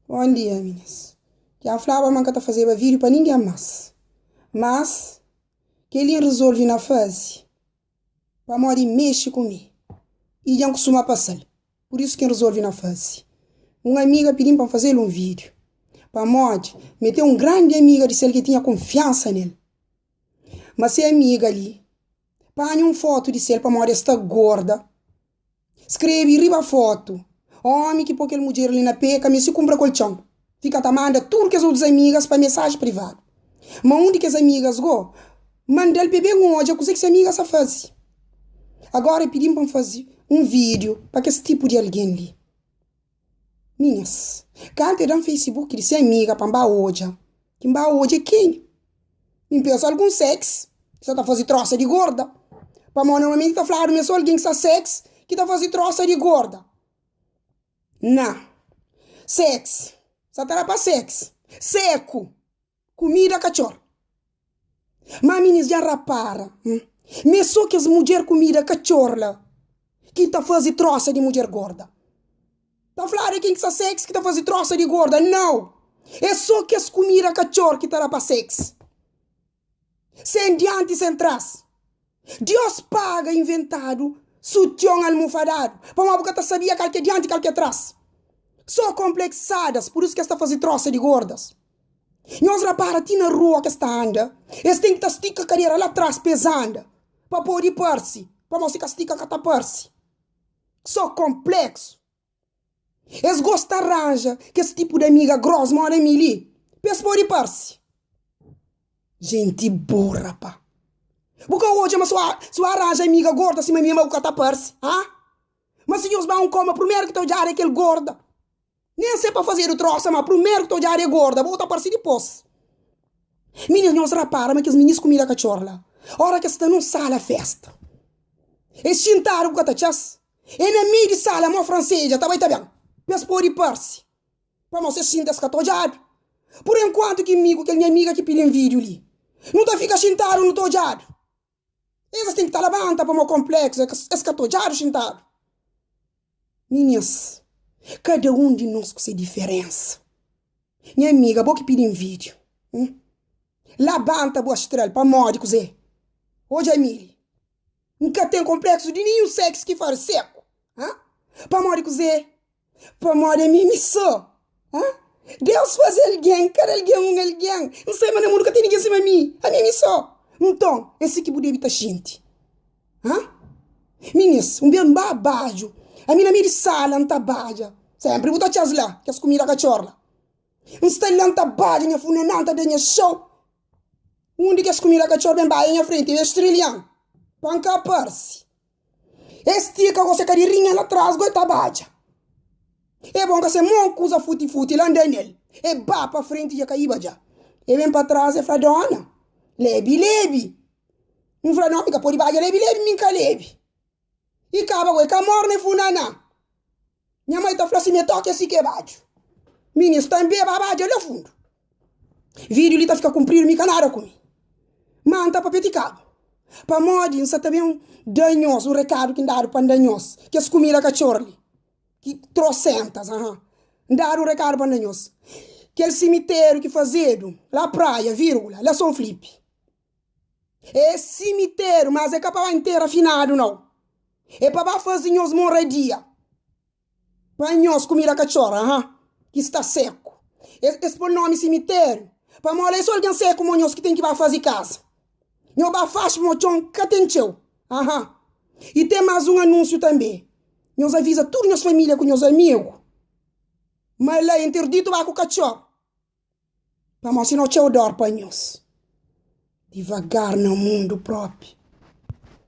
Bon dia minis. Dja N flaba ma N ka ta fazeba vídiu pa ningen más. Mas, kel-li N rezolve na faze pamodi mexe ku mi i dja N kustuma pasa-l. Pur isu ki N rezolve na faze. Un amiga pidi-m pa N faze-l un vídiu pamodi mi ten un grandi amiga di sel ki el tinha kunfiansa nel. Ma se amiga li panha un fotu di sel pamodi el sta gorda. Skrebe riba fotu, Ómi ki pô kel mudjer li na pé ka meste kunpra koltxon. Fika ta manda tudu kes otus amigas pa mesaji privadu. Má un di kes amigas gó manda-l pa el ben odja kuzê ki se amiga sta faze. Agóra el pidi-m pa N faze un vídiu pa kes tipu di algen li. Minhas, kantu el da-m Facebook di se amiga pa N ba odja, ki N ba odja é kenha? Mi N pensa algun sex ki sa ta faze trosa di gorda, pamodi normalmenti ta fladu ma é so algen ki sta sex ki ta faze trosa di gorda. Na, sex sa ta da pa sex, seku! Kumida katxor. Má minis dja rapara ma é sô kes mudjer kumida katxor la ki ta faze trósa di mudjer gorda. Ta fladu é ken ki sta sexy ki ta faze trósa di gorda. Nau! É sô kes kumida katxor ki ta da pa sexy. Sen dianti sen tras. Dios paga inventadu sution almofadadu pamodi bu ka ta sabia kal ki é dianti kal ki é tras. Sô konpleksadas pur isu ki es ta faze trósa di gordas. Nhos rapara ti na rua ki es ta anda, es ten ki ta stika kadera la tras pa es anda, pa pode parse, pamodi si ka stika ka ta parse. So konpleksu. Es gosta ranja kes tipu di amiga gros moda mi li, pa es pode parse. Jenti burra pa. Bu ka odja ma si bu aranja amiga gorda sima mi ma bu ka ta parse, ha? Ma si nhos ba un koma primeru ki ta odjadu é kel gorda. Nen se pa fazedu trosa ma prumeru ki ta odjadu é gorda bo ta parsi dipos. Minis nhos rapara ma kes minis kumida katxor la ora kes sta nun sala festa es xintadu ku ka ta txas é na meiu di sala mo fransedja ta bai ta ben pa es podi parsi pamo ses xinta es ka ta odjadu pur enkuantu ki mi ku kel nha amiga ki pidin vidiu li nu ta fika xintadu nu ta odjadu. Es ten ki ta labanta pamo konpleksu, es ka ta odjadu xintadu. Minis, kada un di nos ku se diferensa. Nha amiga, bo ki pidi-m vídiu, hum? Labanta bu astral pamodi kuzê? Odja mi li. N ka ten konpleksu di ninhun seksu ki fari seku, ha? Pamodi kuzê? Pamodi ami mi so. Ha? Deus faze algen, kada algen un algen. N sai ma na mundu ka ten ningen sima mi. Ami mi so. Nton, é si ki bu debe ta xinti. Ha? Minis, un bês N ba badju. Ami na meiu di sala N ta badja. Senpri bu ta atxa-s la, kes kumida katxor la. N sta la N ta badja nha funaná, N ta da nha xou. Un di kes kumida katxor ben badja nha frenti, el strilha-m pa N ka parse. E stika go se kadirinha la tras go e ta badja. E bon ka se mon kuza futi futi la nda nel. E ba pa frenti dja kaiba dja. E ben pa tras e fla dona, lebi lebi. N fla no mi ka podi badja lebi lebi mi nka lebi. I kaba go e ka morna e funana. Nha mai ta fla si mi toki asi ke badju. Minis tanbe ba badja la fundu. Video li ta fika kunpridu mi ka nada ku mi. Ma N ta papia ti kabu. Pamodi N sa ta ben da nhos un rekadu ki N dadu pa N da nhos kes kumida katxor li ki trosentas aha. N dadu un rekadu pa N da nhos. Kel simiteru ki fazedu la praia, virgula, la Son Flipi. É simiteru, mas é ka pa ba intera finadu nau. É pa ba faze nhos moradia. Pa nhos kumida katxor, aha, ki sta seku. Es, es pô nomi simitériu, pamodi la é so algen seku mo nhos ki ten ki ba faze kaza. Nho ba faxi pamo txon ka ten txeu, aha. I ten mas un anúnsiu tanbe, nhos aviza tudu nhos família ku nhos amigu ma la interditu ba ku katxor. Pamodi si no txeu dor pa nhos. Divagar na mundu propi.